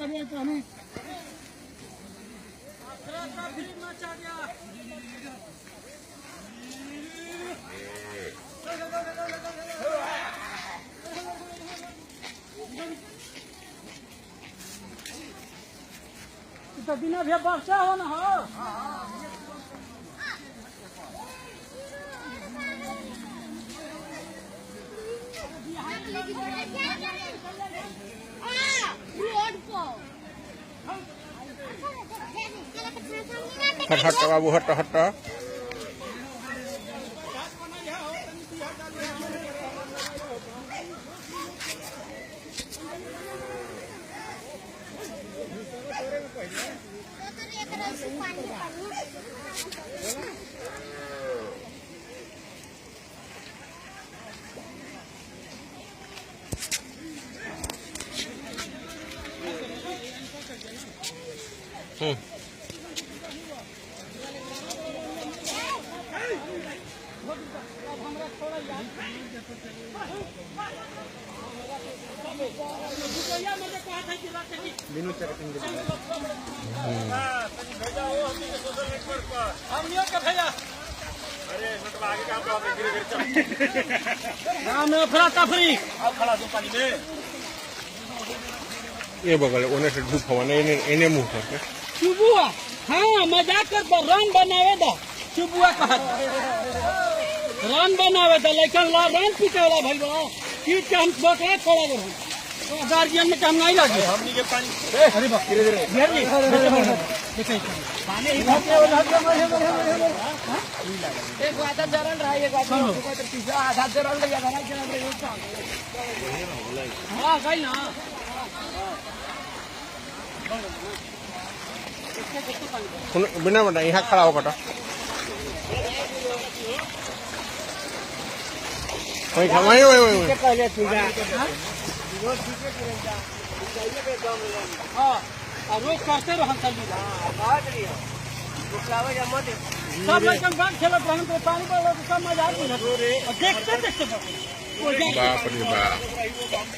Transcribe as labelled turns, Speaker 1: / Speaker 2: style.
Speaker 1: करिए तो हमें तो बिना भैया वर्षा हो ना हो।
Speaker 2: हट हट बाबू हट हट। ये बगल ओने से धूप हवा ने एने मुंह करके
Speaker 1: चुबुआ। हाँ मजाक कर पर रन बनावे दा चुबुआ कहत रन बनावे दा लेकिन ला रन पीटे वाला भाई बा पीट के हम बकरा छोड़ा दे तो गार्जियन में काम नहीं लागे
Speaker 3: हमनी के पानी।
Speaker 1: अरे बाप धीरे धीरे देखो
Speaker 4: पानी ही भरते हो एक आधा जरल रहा एक आधा तीसरा आधा जरल रहा आधा जरल रहा।
Speaker 1: हां गई ना
Speaker 2: बिना बना यहाँ खड़ा होकर वही वही वही वही
Speaker 4: पहले पूजा
Speaker 1: हाँ रोज करते रहो हम सब लड़कन बाग खेलत रहन तो पानी पड़ल तो सब मजा आबि और देखते देखते
Speaker 2: बाप रे बाप।